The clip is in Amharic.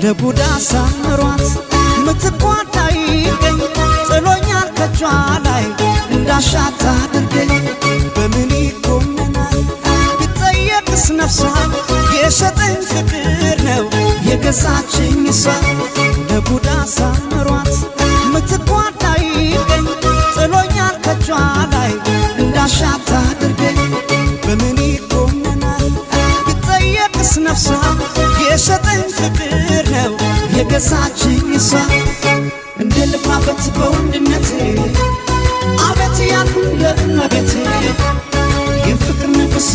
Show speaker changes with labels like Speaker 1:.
Speaker 1: ለቡዳ ሳምሯት ምትኳን አይገኝ፣ ጥሎኛል ከቿ ላይ እንዳሻት አድርገኝ። በምን ይኮነናል ቢጠየቅስ ነፍሷ? የሸጠኝ ፍቅር ነው የገዛችኝ እሷ። ለቡዳ ሳምሯት ምትኳን አይገኝ፣ ጥሎኛል ከቿ ላይ እንዳሻት አድርገኝ። በምን ይኮነናል ቢጠየቅስ ነፍሷ? የሸጠኝ ፍቅር ነው የገዛችኝ እሷ። እንደ ልኩራበት በወንድነቴ፣ አቤት ያልኩ ለእመቤቴ፣ የፍቅር ንጉሥ።